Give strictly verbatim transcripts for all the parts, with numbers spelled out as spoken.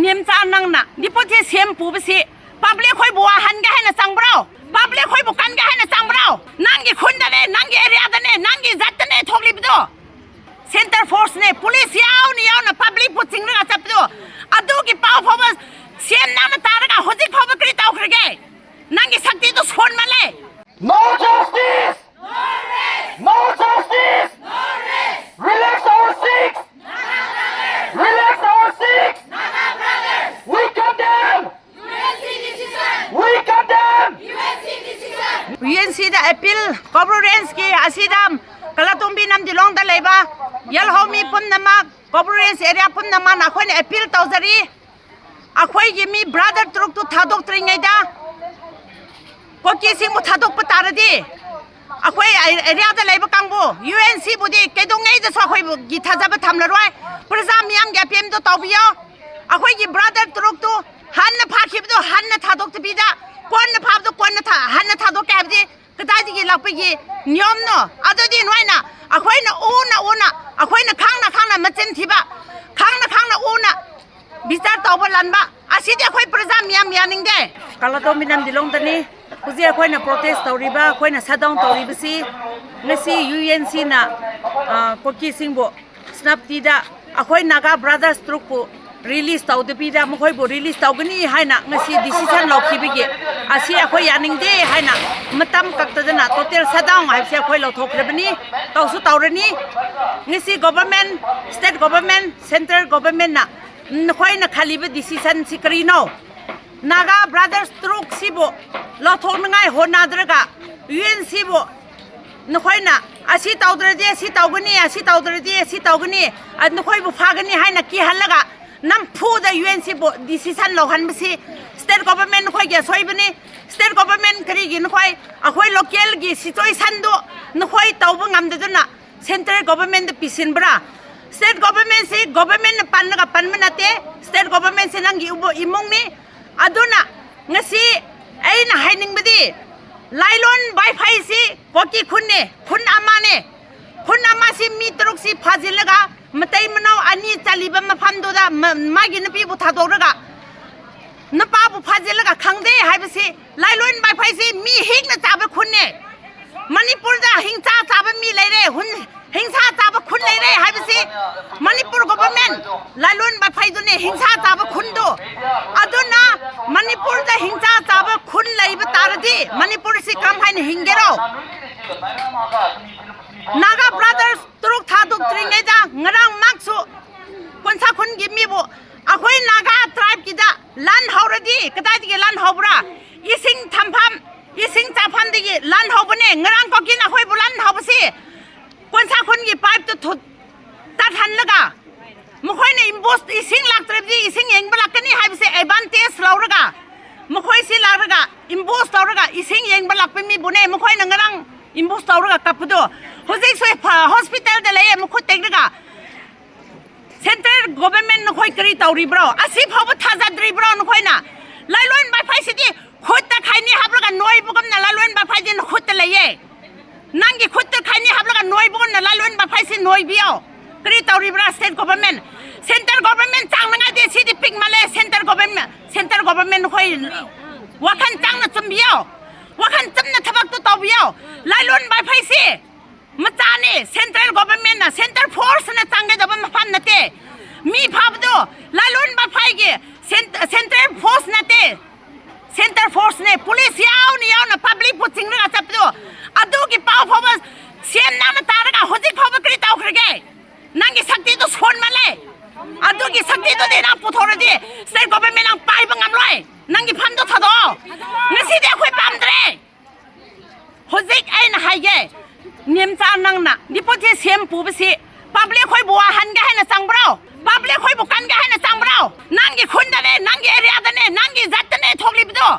ꯅꯦꯝꯆꯥ, ꯅꯪꯅ ꯗꯤꯄꯣꯖꯤꯠ ꯁꯦꯝ ꯄꯨꯕꯁꯤ ꯄꯕ꯭ꯂꯤꯛ ꯈꯣꯏꯕꯨ ꯋꯥꯍꯟꯒꯦ ꯍꯥꯏꯅ ꯆꯪꯕ꯭ꯔꯣ? ꯄꯕ꯭ꯂꯤꯛ ꯈꯣꯏꯕꯨ ꯀꯟꯒꯦ ꯍꯥꯏꯅ ꯆꯪꯕ꯭ꯔꯣ? ꯅꯪꯒꯤ ꯈꯨꯟꯗꯅꯦ, ꯅꯪꯒꯤ ꯑꯦꯔꯤꯌꯥꯗꯅꯦ, ꯅꯪꯒꯤ ꯖꯥꯠꯇꯅꯦ ꯊꯣꯛꯂꯤꯕꯗꯣ꯫ ꯁꯦꯟꯇꯔ ꯐꯣꯔꯁꯅꯦ, ꯄꯨꯂꯤꯁ ꯌꯥꯎꯅ ꯌꯥꯎꯅ ꯄꯕ꯭ꯂꯤꯛꯄꯨ ꯆꯤꯡꯔꯒ ꯆꯠꯄꯗꯣ꯫ ꯑꯗꯨꯒꯤ ꯄꯥꯎ ꯐꯥꯎꯕ ꯁꯤ ꯑꯦꯝ ꯅꯪꯅ ꯇꯥꯔꯒ ꯍꯧꯖꯤꯛ ꯐꯥꯎꯕ ꯀꯔꯤ ꯇꯧꯈ꯭ꯔꯒꯦ? ꯅꯪꯒꯤ ꯁꯛꯇꯤꯗꯨ ꯁꯣꯟꯃꯜꯂꯦ꯫ No justice! No justice! Relax our six! Relax our six! We condemn! We condemn! U N ꯁꯤꯗ ꯑꯦꯄꯤꯜ, ꯀꯣꯕ꯭ꯔꯨ ꯔꯦꯟꯖꯀꯤ ꯑꯁꯤꯗ ꯀꯂꯥꯇꯣꯝꯕꯤ ꯅꯝꯗꯤꯂꯣꯡꯗ ꯂꯩꯕ ꯌꯦꯜꯍꯧꯃꯤ ꯄꯨꯝꯅꯃꯛ, ꯀꯣꯕ꯭ꯔꯨ ꯔꯦꯟꯖ ꯑꯦꯔꯤꯌꯥ ꯄꯨꯝꯅꯃꯛꯅ ꯑꯩꯈꯣꯏꯅ ꯑꯦꯄꯤꯜ ꯇꯧꯖꯔꯤ꯫ ꯑꯩꯈꯣꯏꯒꯤ ꯃꯤ ꯕ꯭ꯔꯥꯗꯔ ꯇꯔꯨꯛꯇꯨ ꯊꯥꯗꯣꯛꯇ꯭ꯔꯤꯉꯩꯗ ꯀꯣꯀꯤꯁꯤꯡꯕꯨ ꯊꯥꯗꯣꯛꯄ ꯇꯥꯔꯗꯤ ꯑꯩꯈꯣꯏ ꯑꯦꯔꯤꯌꯥꯗ ꯂꯩꯕ ꯀꯥꯡꯕꯨ ꯌꯨ ꯑꯦꯟ ꯁꯤꯕꯨꯗꯤ ꯀꯩꯗꯧꯉꯩꯗꯁꯨ ꯑꯩꯈꯣꯏꯒꯤ ꯊꯥꯖꯕ ꯊꯝꯂꯔꯣꯏ꯫ ꯄ꯭ꯔꯖꯥ ꯃꯤꯌꯥꯝꯒꯤ ꯑꯄꯦꯝꯗꯣ ꯇꯧꯕꯤꯌꯣ꯫ ꯑꯩꯈꯣꯏꯒꯤ ꯕ꯭ꯔꯥꯗꯔ ꯇꯔꯨꯛꯇꯨ ꯍꯥꯟꯅ ꯐꯥꯈꯤꯕꯗꯣ ꯍꯥꯟꯅ ꯊꯥꯗꯣꯛꯇꯕꯤꯗ ꯀꯣꯟꯅ ꯐꯥꯕꯗꯣ ꯀꯣꯟꯅ ꯊꯥ-, ꯍꯥꯟꯅ ꯊꯥꯗꯣꯛꯀꯦ ꯍꯥꯏꯕꯗꯤ ꯀꯗꯥꯏꯗꯒꯤ ꯂꯥꯛꯄꯒꯤ ꯅꯤꯌꯣꯝꯅꯣ? ꯑꯗꯨꯗꯤ ꯅꯣꯏꯅ ꯑꯩꯈꯣꯏꯅ ꯎꯅ ꯎꯅ, ꯑꯩꯈꯣꯏꯅ ꯈꯪꯅ ꯈꯪꯅ ꯃꯆꯤꯟ ꯊꯤꯕ, ꯈꯪꯅ ꯈꯪꯅ ꯎꯅ ꯕꯤꯆꯥꯔ ꯇꯧꯕ ꯂꯥꯟꯕ ꯑꯁꯤꯗꯤ ꯑꯩꯈꯣꯏ ꯄ꯭ꯔꯖꯥ ꯃꯤꯌꯥꯝ ꯌꯥꯅꯤꯡꯗꯦ꯫ ꯀꯂꯥꯇꯣꯝꯕꯤ ꯅꯝꯗꯤꯂꯣꯡꯗꯅꯤ꯫ ꯍꯧꯖꯤꯛ ꯑꯩꯈꯣꯏꯅ ꯄ꯭ꯔꯣꯇꯦꯁ ꯇꯧꯔꯤꯕ, ꯑꯩꯈꯣꯏꯅ ꯁꯠ ꯗꯥꯎꯟ ꯇꯧꯔꯤꯕꯁꯤ ꯉꯁꯤ ꯌꯨ ꯑꯦꯟ ꯁꯤꯅ, ꯑ, ꯀꯣꯀꯤꯁꯤꯡꯕꯨ ꯁꯦꯅꯥꯄꯇꯤꯗ ꯑꯩꯈꯣꯏ ꯅꯥꯒꯥ ꯕ꯭ꯔꯥꯗꯔꯁ ꯇꯔꯨꯛꯄꯨ ꯔꯤꯂꯤꯁ ꯇꯧꯗꯕꯤꯗ ꯃꯈꯣꯏꯕꯨ ꯔꯤꯂꯤꯁ ꯇꯧꯒꯅꯤ ꯍꯥꯏꯅ ꯉꯁꯤ ꯗꯤꯁꯤꯁꯟ ꯂꯧꯈꯤꯕꯒꯤ ꯑꯁꯤ ꯑꯩꯈꯣꯏ ꯌꯥꯅꯤꯡꯗꯦ ꯍꯥꯏꯅ ꯃꯇꯝ ꯀꯛꯇꯗꯅ ꯇꯣꯇꯦꯜ ꯁꯠ ꯗꯥꯎꯟ ꯍꯥꯏꯕꯁꯦ ꯑꯩꯈꯣꯏ ꯂꯧꯊꯣꯛꯈ꯭ꯔꯕꯅꯤ, ꯇꯧꯁꯨ ꯇꯧꯔꯅꯤ꯫ ꯉꯁꯤ ꯒꯣꯚꯔꯟꯃꯦꯟ, ꯁ꯭ꯇꯦꯠ ꯒꯣꯚꯔꯟꯃꯦꯟ, ꯁꯦꯟꯇ꯭ꯔꯦꯜ ꯒꯣꯚꯔꯟꯃꯦꯟꯅ ꯅꯈꯣꯏꯅ ꯈꯜꯂꯤꯕ ꯗꯤꯁꯤꯁꯟꯁꯤ ꯀꯔꯤꯅꯣ? ꯅꯥꯒꯥ ꯕ꯭ꯔꯥꯗꯔꯁ ꯇꯔꯨꯛꯁꯤꯕꯨ ꯂꯧꯊꯣꯛꯅꯉꯥꯏ ꯍꯣꯠꯅꯗ꯭ꯔꯒ ꯌꯨ ꯑꯦꯟ ꯁꯤꯕꯨ ꯅꯈꯣꯏꯅ ꯑꯁꯤ ꯇꯧꯗ꯭ꯔꯗꯤ ꯑꯁꯤ ꯇꯧꯒꯅꯤ, ꯑꯁꯤ ꯇꯧꯗ꯭ꯔꯗꯤ ꯑꯁꯤ ꯇꯧꯒꯅꯤ, ꯑ, ꯅꯈꯣꯏꯕꯨ ꯐꯥꯒꯅꯤ ꯍꯥꯏꯅ ꯀꯤꯍꯜꯂꯒ ꯅꯝꯐꯨꯗ ꯌꯨ ꯑꯦꯟ ꯁꯤꯕꯨ ꯗꯤꯁꯤꯁꯟ ꯂꯧꯍꯟꯕꯁꯤ ꯁ꯭ꯇꯦꯠ ꯒꯣꯚꯔꯟꯃꯦꯟ ꯅꯈꯣꯏꯒꯤ ꯑꯁꯣꯏꯕꯅꯤ꯫ ꯁ꯭ꯇꯦꯠ ꯒꯣꯚꯔꯟꯃꯦꯟ ꯀꯔꯤꯒꯤ ꯅꯈꯣꯏ ꯑꯩꯈꯣꯏ ꯂꯣꯀꯦꯜꯒꯤ ꯁꯤꯆꯨꯋꯦꯁꯟꯗꯨ ꯅꯈꯣꯏ ꯇꯧꯕ ꯉꯝꯗꯗꯨꯅ ꯁꯦꯟꯇ꯭ꯔꯦꯜ ꯒꯣꯚꯔꯟꯃꯦꯟꯗ ꯄꯤꯁꯤꯟꯕ꯭ꯔꯥ? ꯁ꯭ꯇꯦꯠ ꯒꯣꯚꯔꯟꯃꯦꯟꯁꯤ ꯒꯣꯚꯔꯟꯃꯦꯟꯅ ꯄꯟꯅꯒ ꯄꯟꯕ ꯅꯠꯇꯦ꯫ ꯁ꯭ꯇꯦꯠ ꯒꯣꯚꯔꯟꯃꯦꯟꯁꯤ ꯅꯪꯒꯤ ꯏꯕꯨ-, ꯏꯃꯨꯡꯅꯤ꯫ ꯑꯗꯨꯅ ꯉꯁꯤ ꯑꯩꯅ ꯍꯥꯏꯅꯤꯡꯕꯗꯤ ꯂꯥꯏꯂꯣꯟ ꯋꯥꯏꯐꯥꯏꯁꯤ ꯀꯣꯀꯤ ꯈꯨꯟꯅꯦ, ꯈꯨꯟ ꯑꯃꯅꯦ꯫ ꯈꯨꯟ ꯑꯃꯁꯤ ꯃꯤ ꯇꯔꯨꯛꯁꯤ ꯐꯥꯖꯤꯜꯂꯒ ꯃꯇꯩ ꯃꯅꯥꯎ ꯑꯅꯤ ꯆꯠꯂꯤꯕ ꯃꯐꯝꯗꯨꯗ ꯃ-, ꯃꯥꯒꯤ ꯅꯨꯄꯤꯕꯨ ꯊꯥꯗꯣꯛꯂꯒ ꯅꯨꯄꯥꯕꯨ ꯐꯥꯖꯤꯜꯂꯒ ꯈꯪꯗꯦ ꯍꯥꯏꯕꯁꯤ, ꯂꯥꯏꯂꯣꯟ ꯕꯥꯏꯐꯩꯁꯤ ꯃꯤ ꯍꯤꯡꯅ ꯆꯥꯕ ꯈꯨꯟꯅꯦ꯫ ꯃꯅꯤꯄꯨꯔꯗ ꯍꯤꯡꯁꯥ ꯆꯥꯕ ꯃꯤ ꯂꯩꯔꯦ, ꯍꯨꯟ-, ꯍꯤꯡꯁꯥ ꯆꯥꯕ ꯈꯨꯟ ꯂꯩꯔꯦ ꯍꯥꯏꯕꯁꯤ ꯃꯅꯤꯄꯨꯔ ꯒꯣꯚꯔꯟꯃꯦꯟ, ꯂꯥꯏꯂꯣꯟ ꯕꯥꯏꯐꯩꯗꯨꯅꯦ ꯍꯤꯡꯁꯥ ꯆꯥꯕ ꯈꯨꯟꯗꯣ꯫ ꯑꯗꯨꯅ ꯃꯅꯤꯄꯨꯔꯗ ꯍꯤꯡꯁꯥ ꯆꯥꯕ ꯈꯨꯟ ꯂꯩꯕ ꯇꯥꯔꯗꯤ ꯃꯅꯤꯄꯨꯔꯁꯤ ꯀꯔꯝ ꯍꯥꯏꯅ ꯍꯤꯡꯒꯦꯔꯣ? ꯅꯥꯒꯥ ꯕ꯭ꯔꯥꯗꯔꯁ ꯇꯔꯨꯛ ꯊꯥꯗꯣꯛꯇ꯭ꯔꯤꯉꯩꯗ ꯉꯔꯥꯡꯃꯛꯁꯨ ꯀꯣꯟꯁꯥ ꯈꯨꯟꯒꯤ ꯃꯤꯕꯨ, ꯑꯩꯈꯣꯏ ꯅꯥꯒꯥ ꯇ꯭ꯔꯥꯏꯕꯀꯤꯗ ꯂꯥꯟ ꯍꯧꯔꯗꯤ ꯀꯗꯥꯏꯗꯒꯤ ꯂꯥꯟ ꯍꯧꯕ꯭ꯔꯥ? ꯏꯁꯤꯡ ꯊꯝꯐꯝ, ꯏꯁꯤꯡ ꯆꯥꯐꯝꯗꯒꯤ ꯂꯥꯟ ꯍꯧꯕꯅꯦ꯫ ꯉꯔꯥꯡ ꯀꯣꯀꯤꯅ ꯑꯩꯈꯣꯏꯕꯨ ꯂꯥꯟ ꯍꯧꯕꯁꯤ ꯀꯣꯟꯁꯥ ꯈꯨꯟꯒꯤ ꯄꯥꯏꯞꯇꯨ ꯊꯨ-, ꯇꯠꯍꯜꯂꯒ ꯃꯈꯣꯏꯅ ꯏꯝꯕꯨꯁ, ꯏꯁꯤꯡ ꯂꯥꯛꯇ꯭ꯔꯕꯗꯤ ꯏꯁꯤꯡ ꯌꯦꯡꯕ ꯂꯥꯛꯀꯅꯤ ꯍꯥꯏꯕꯁꯦ ꯑꯦꯗꯚꯥꯟꯇꯦꯖ ꯂꯧꯔꯒ ꯃꯈꯣꯏꯁꯤ ꯂꯥꯛꯂꯒ ꯏꯝꯕꯨꯁ ꯇꯧꯔꯒ ꯏꯁꯤꯡ ꯌꯦꯡꯕ ꯂꯥꯛꯄ ꯃꯤꯕꯨꯅꯦ ꯃꯈꯣꯏꯅ ꯉꯔꯥꯡ ꯏꯝꯕꯨꯁ ꯇꯧꯔꯒ ꯀꯞꯄꯗꯣ꯫ ꯍꯧꯖꯤꯛꯁꯨ ꯐ-, ꯍꯣꯁꯄꯤꯇꯥꯜꯗ ꯂꯩꯌꯦ ꯃꯈꯨꯠ ꯇꯦꯛꯂꯒ꯫ ꯁꯦꯟꯇ꯭ꯔꯦꯜ ꯒꯣꯚꯔꯟꯃꯦꯟ ꯅꯈꯣꯏ ꯀꯔꯤ ꯇꯧꯔꯤꯕ꯭ꯔꯣ? ꯑꯁꯤ ꯐꯥꯎꯕ ꯊꯥꯖꯗ꯭ꯔꯤꯕ꯭ꯔꯣ ꯅꯈꯣꯏꯅ? ꯂꯥꯏꯂꯣꯟ ꯕꯥꯏꯐꯩꯁꯤꯗꯤ ꯈꯨꯠꯇ ꯈꯥꯏꯅꯤ ꯍꯥꯞꯂꯒ ꯅꯣꯏꯕꯒꯨꯝꯅ ꯂꯥꯏꯂꯣꯟ ꯕꯥꯏꯐꯩꯗꯤ ꯅꯈꯨꯠꯇ ꯂꯩꯌꯦ꯫ ꯅꯪꯒꯤ ꯈꯨꯠꯇ ꯈꯥꯏꯅꯤ ꯍꯥꯞꯂꯒ ꯅꯣꯏꯕꯒꯨꯝꯅ ꯂꯥꯏꯂꯣꯟ ꯕꯥꯐꯩꯁꯤ ꯅꯣꯏꯕꯤꯌꯣ꯫ ꯀꯔꯤ ꯇꯧꯔꯤꯕ꯭ꯔꯥ ꯁ꯭ꯇꯦꯠ ꯒꯣꯚꯔꯟꯃꯦꯟ? ꯁꯦꯟꯇ꯭ꯔꯦꯜ ꯒꯣꯚꯔꯟꯃꯦꯟ ꯆꯥꯡꯅꯉꯥꯏꯗꯤ ꯁꯤꯗꯤ ꯄꯤꯛꯃꯜꯂꯦ꯫ ꯁꯦꯟꯇ꯭ꯔꯦꯜ ꯒꯣꯚꯔꯟꯃꯦꯟ, ꯁꯦꯟꯇ꯭ꯔꯦꯜ ꯒꯣꯚꯔꯟꯃꯦꯟ ꯍꯣꯏ ꯋꯥꯈꯜ ꯆꯪꯅ ꯆꯨꯝꯕꯤꯌꯣ꯫ ꯋꯥꯈꯜ ꯆꯨꯝꯅ ꯊꯕꯛꯇꯨ ꯇꯧꯕꯤꯌꯣ꯫ ꯂꯥꯏꯂꯣꯟ ꯕꯥꯐꯩꯁꯤ ꯃꯆꯥꯅꯤ꯫ ꯁꯦꯟꯇ꯭ꯔꯦꯜ ꯒꯣꯚꯔꯟꯃꯦꯟꯅ, ꯁꯦꯟꯇ꯭ꯔꯦꯜ ꯐꯣꯔꯁꯅ ꯆꯪꯒꯗꯕ ꯃꯐꯝ ꯅꯠꯇꯦ꯫ ꯃꯤ ꯐꯥꯕꯗꯣ ꯂꯥꯏꯂꯣꯟ ꯕꯥꯐꯩꯒꯤ ꯁꯦꯟ-, ꯁꯦꯟꯇ꯭ꯔꯦꯜ ꯐꯣꯔꯁ ꯅꯠꯇꯦ꯫ ꯁꯦꯟꯇ꯭ꯔꯦꯜ ꯐꯣꯔꯁꯅꯦ, ꯄꯨꯂꯤꯁ ꯌꯥꯎꯅ ꯌꯥꯎꯅ ꯄꯕ꯭ꯂꯤꯛꯄꯨ ꯆꯤꯡꯂꯒ ꯆꯠꯄꯗꯣ꯫ ꯑꯗꯨꯒꯤ ꯄꯥꯎ ꯐꯥꯎꯕ ꯁꯤ ꯑꯦꯝ ꯅꯪꯅ ꯇꯥꯔꯒ ꯍꯧꯖꯤꯛ ꯐꯥꯎꯕ ꯀꯔꯤ ꯇꯧꯈ꯭ꯔꯒꯦ? ꯅꯪꯒꯤ ꯁꯛꯇꯤꯗꯨ ꯁꯣꯟꯃꯜꯂꯦ꯫ ꯑꯗꯨꯒꯤ ꯁꯛꯇꯤꯗꯨꯗꯤ ꯅꯪ ꯄꯨꯊꯣꯔꯗꯤ ꯁ꯭ꯇꯦꯠ ꯒꯣꯚꯔꯟꯃꯦꯟ ꯅꯪ ꯄꯥꯏꯕ ꯉꯝꯂꯣꯏ꯫ ꯅꯪꯒꯤ ꯐꯝꯗꯣ ꯊꯥꯗꯣꯛꯑꯣ꯫ ꯉꯁꯤꯗꯤ ꯑꯩꯈꯣꯏ ꯄꯥꯝꯗ꯭ꯔꯦ꯫ ꯍꯧꯖꯤꯛ ꯑꯩꯅ ꯍꯥꯏꯒꯦ, ꯅꯦꯝꯆꯥ ꯅꯪꯅ ꯗꯤꯄꯨꯇꯤ ꯁꯤ ꯑꯦꯝ ꯄꯨꯕꯁꯤ ꯄꯕ꯭ꯂꯤꯛ ꯈꯣꯏꯕꯨ ꯋꯥꯍꯟꯒꯦ ꯍꯥꯏꯅ ꯆꯪꯕ꯭ꯔꯣ? ꯄꯕ꯭ꯂꯤꯛ ꯈꯣꯏꯕꯨ ꯀꯟꯒꯦ ꯍꯥꯏꯅ ꯆꯪꯕ꯭ꯔꯣ? ꯅꯪꯒꯤ ꯈꯨꯟꯗꯅꯦ, ꯅꯪꯒꯤ ꯑꯦꯔꯤꯌꯥꯗꯅꯦ, ꯅꯪꯒꯤ ꯖꯥꯠꯇꯅꯦ ꯊꯣꯛꯂꯤꯕꯗꯣ꯫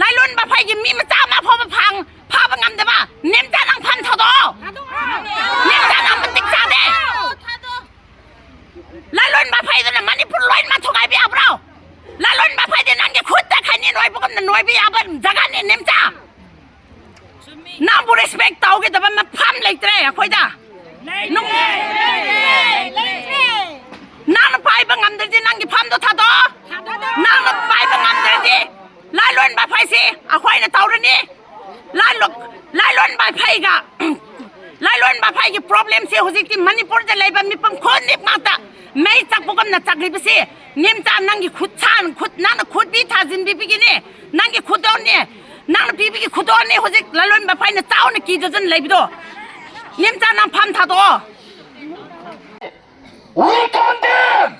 ꯂꯥꯏꯂꯣꯟ ꯕꯥꯐꯩꯒꯤ ꯃꯤ ꯃꯆꯥ ꯑꯃ ꯐꯥꯎꯕ ꯐꯥꯡ-, ꯐꯥꯕ ꯉꯝꯗꯕ ꯅꯦꯝꯆꯥ ꯅꯪ ꯐꯝ ꯊꯥꯗꯣꯛꯑꯣ꯫ ꯅꯦꯝꯆꯥ ꯅꯪ ꯃꯇꯤꯛ ꯆꯥꯗꯦ꯫ ꯂꯥꯂꯣꯟ ꯃꯐꯩꯗꯨꯅ ꯃꯅꯤꯄꯨꯔ ꯂꯣꯏꯅꯃꯛ ꯊꯨꯒꯥꯏꯕ ꯌꯥꯕ꯭ꯔꯣ? ꯂꯥꯂꯣꯟ ꯃꯐꯩꯗꯤ ꯅꯪꯒꯤ ꯈꯨꯠꯇ ꯈꯩꯅꯤ ꯅꯣꯏꯕꯒꯨꯝꯅ ꯅꯣꯏꯕ ꯌꯥꯕ ꯖꯒꯥꯅꯤ, ꯅꯦꯝꯆꯥ꯫ ꯅꯪꯕꯨ ꯔꯦꯁꯄꯦꯛ ꯇꯧꯒꯗꯕ ꯃꯐꯝ ꯂꯩꯇ꯭ꯔꯦ ꯑꯩꯈꯣꯏꯗ꯫ ꯅꯪꯅ ꯄꯥꯏꯕ ꯉꯝꯗ꯭ꯔꯗꯤ ꯅꯪꯒꯤ ꯐꯥꯝꯗꯣ ꯊꯥꯗꯣꯛꯑꯣ꯫ ꯅꯪꯅ ꯄꯥꯏꯕ ꯉꯝꯗ꯭ꯔꯗꯤ ꯂꯥꯏꯂꯣꯟꯕ ꯐꯩꯁꯤ ꯑꯩꯈꯣꯏꯅ ꯇꯧꯔꯅꯤ꯫ ꯂꯥꯏꯂꯣꯟꯕ ꯐꯩꯒ ꯂꯥꯏꯂꯣꯟꯕ ꯐꯩꯒꯤ ꯄ꯭ꯔꯣꯕ꯭ꯂꯦꯝꯁꯦ ꯍꯧꯖꯤꯛꯇꯤ ꯃꯅꯤꯄꯨꯔꯗ ꯂꯩꯕ ꯃꯤꯄꯨꯝ ꯈꯨꯗꯤꯡꯃꯛꯇ ꯃꯩ ꯆꯥꯛꯄꯒꯨꯝꯅ ꯆꯥꯛꯂꯤꯕꯁꯤ ꯅꯦꯝꯆꯥ ꯅꯪꯒꯤ ꯈꯨꯠ ꯁꯥ ꯈꯨꯠ ꯅꯪꯅ ꯈꯨꯠꯄꯤ ꯊꯥꯖꯤꯟꯕꯤꯕꯒꯤꯅꯦ꯫ ꯅꯪꯒꯤ ꯈꯨꯗꯣꯜꯅꯦ꯫ ꯅꯪꯅ ꯄꯤꯕꯒꯤ ꯈꯨꯗꯣꯜꯅꯦ ꯍꯧꯖꯤꯛ ꯂꯥꯂꯣꯟꯕ ꯐꯩꯅ ꯆꯥꯎꯅ ꯀꯤꯗꯗꯅ ꯂꯩꯕꯗꯣ꯫ ꯅꯦꯝꯆꯥ ꯅꯪ ꯐꯥꯝ ꯊꯥꯗꯣꯛꯑꯣ꯫ We condemn!